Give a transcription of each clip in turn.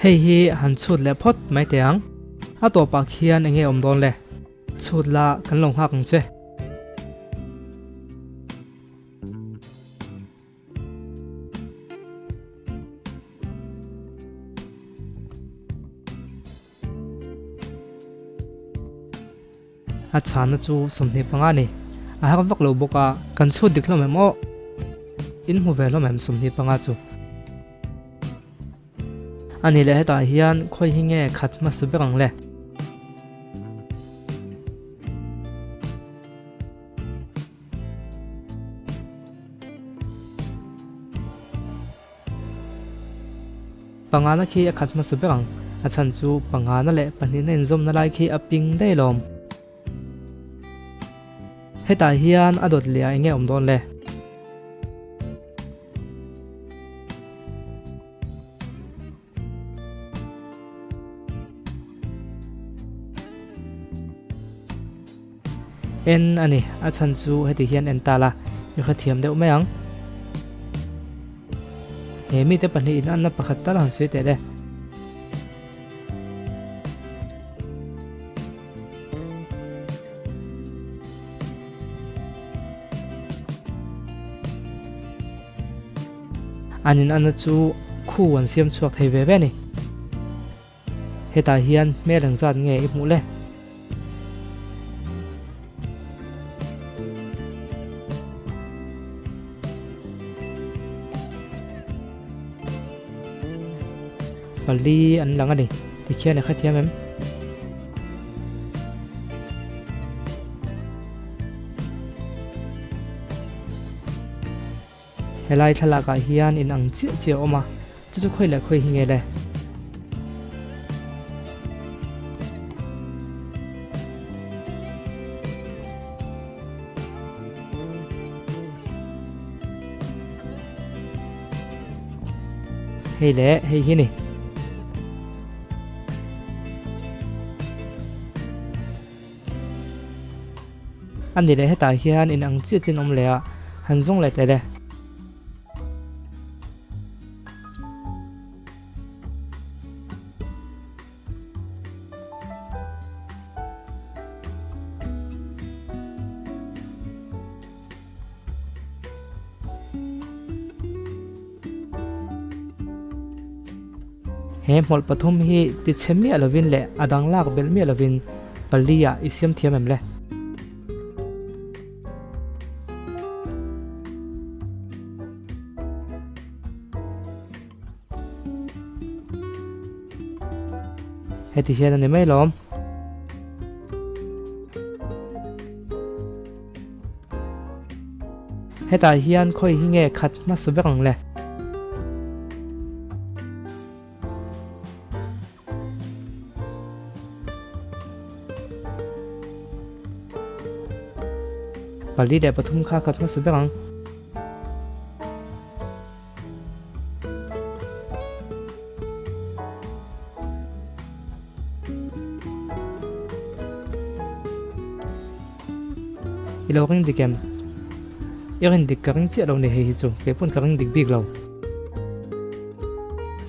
Hei hi han chhut leh phawt mai teh ang. A tawpah khian enge awm dawn le? Chhut la kan lo nghak ang che. A chhanna chu 25 a ni. A har vak lo bawk a, kan chhut dik hlawm em aw? In hmu ve hlawm em 25 chu? A nih leh hetah hian khawi hi nge khat hmasa ber ang le? Pangana khi a khat hmasa ber ang, a chhan chu pangana leh pahnihna inzawmna lai khi a ping daih lawm. Hetah hian a dawt leh ah enge awm dawn le? En a ni, a chhan chu heti hian en ta la, i hrethiam deuh mai ang. He mite pahnihin anna pakhat tal han sawi teh le. An in anna chu khu an siam chhuak thei ve ve a ni. Hetah hian hmel engzat nge i hmuh le? Pali an lang a ni. Tikhian i hrethiam em? Helai thlalakah hian in ang chiah chiah a awm a, chu chu khawi leh khawi hi nge le? Hei le, hei hi ni. A ni leh hetah hian in ang chiah chin awm leh a, han zawng leh teh le. He hmawlh pathum hi tichhe miah lovin leh a dang lak belh miah lovin pali ah i siam thiam em le? Heti hian a ni mai lawm. Hetah hian khawi hi nge khat hmasa ber ang le? 4 le 3 kha khat hmasa ber ang. I lo ring dik em? I rin dik ka ring chiah lo ni hei hi chu, kei pawn ka ring dik bik lo.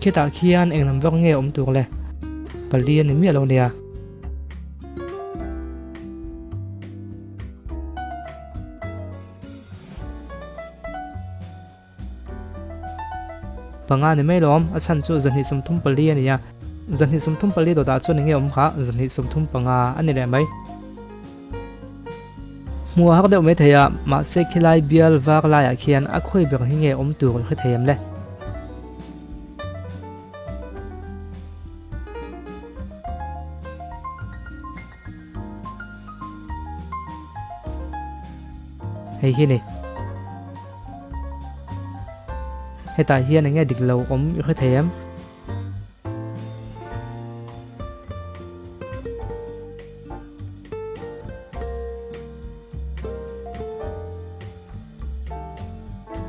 Khitah khian eng lam vak nge awm tur le? 4 a ni miah lo nia. 5 ni mai lawm, a chhan chu 234 a ni a, 234 dawtah chuan enge awm kha 235 a ni leh mai. Hmuh a hak deuh mai thei a, mahse khilai bial var laiah khian a khawi ber hi nge awm tur i hre thei em le? Hei hi ni. Hetah hian enge dik lo awm i hre thei em?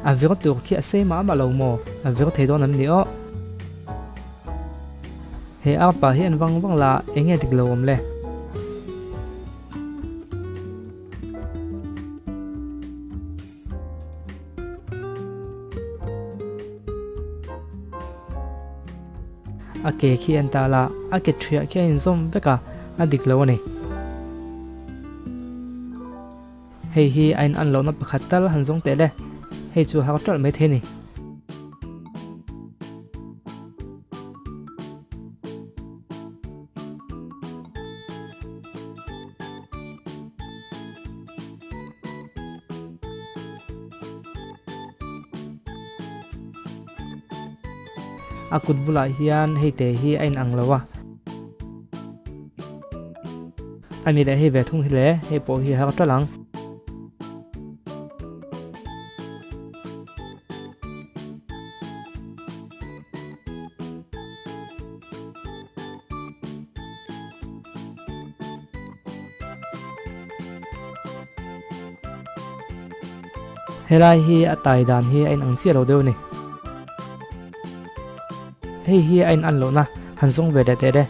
A vir tur khi a sei mah mah lo maw? A vir thei dawn em ni aw? He arpa hi an vang vang la, enge dik lo awm le? A ke khi en ta la, a ke ṭhiah khi a inzawm vek a, a dik lo a ni. Hei hi a in an lohna pakhat tal han zawng teh le, hei chu hak ṭalh mai thei a ni. A kut bulah hian hei te hi a inang lo a. A ni leh hei ve thung hi le, hei pawh hi a har ṭalh ang. Helai hi a tai dan hi a inang chiah lo deuh a ni. Hei hi a in an lohna han zawng ve leh teh le.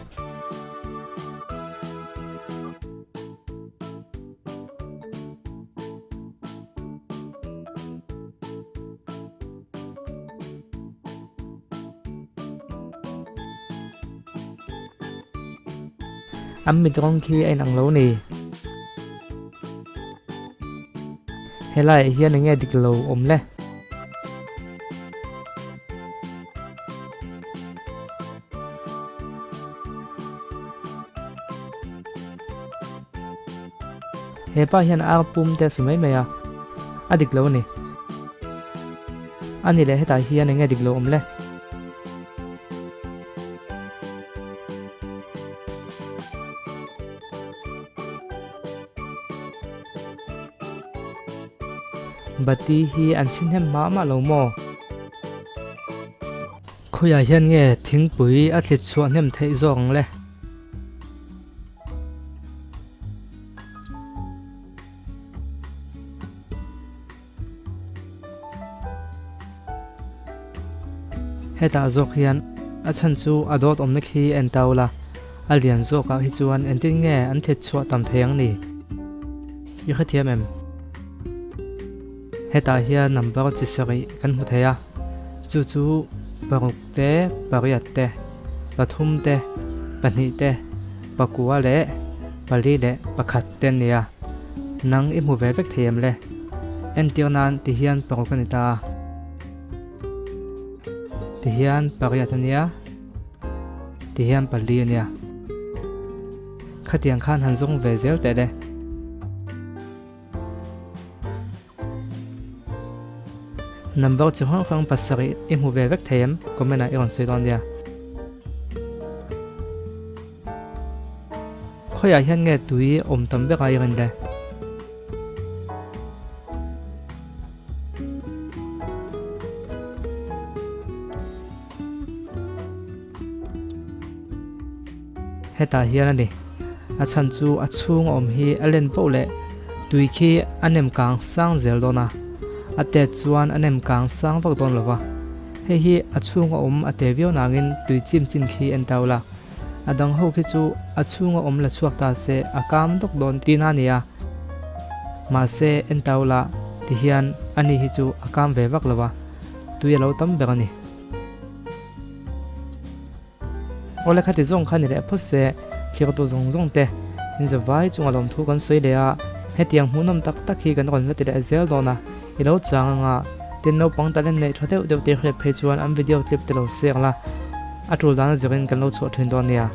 An mit rawng khi a inang lo ni. Helaiah hian eng nge dik lo awm le? He pa hian ar pum te a su mai mai a, a dik lo a ni. A ni leh hetah hian eng nge dik lo awm le? Bati hi an chhin hnem mah mah lo maw? Khawiah hian nge thingpui a thlit chhuah hnem theih zawk ang le? Hetah zawk hian a chhan chu a dawt awmna khi en ta ula, a lian zawkah hi chuan engtin nge an thlit chhuah tam thei ang ni? I hrethiam em? Hetah hian number chi sarih kan hmu thei a, chu chu paruk te, pariat te, pathum te, pahnih te, pakua leh pali leh pakhat te an ni a. Nang i hmu ve vek thei em le? Entir nan ti hian paruk a ni ta a. Ti hian pariat a nia. Ti hian pali a nia. Khatiang khan han zawng ve zel teh le. Number chi hrang hrang pasarih i hmu ve vek thei em? Comment ah i rawn sawi dawn nia. Khawiah hian nge tui awm tam ber a i rin le? Hetah hian a ni. A chhan chu a chhung a awm hi a len poh leh tui khi a nem kang sang zel dawn a, a tet chuan a nem kang sang vak dawn lo va. Hei hi a chhung a awm a te viau nangin tui chim chin khi en tau la. A dang ho khi chu a chhung a awm la chhuak ta se a kam dawk dawn tihna a ni a. Mahse en tau la ti hian ani hi chu a kam ve vak lo va, tui a lo tam ber a ni. Awle khati zawng kha ni leh phawt se, thlir tu zawng zawng te in za vai chunga lawmthu kan sawi leh a, hetiang hmuhnawm tak tak hi kan rawn la ti leh zel dawn a, i lo chang anga tin naupang talent neih tha deuh deuh te hriat phei chuan an video clip te lo share la, a tul dan a zirin kan lo chhuah thin dawn nia.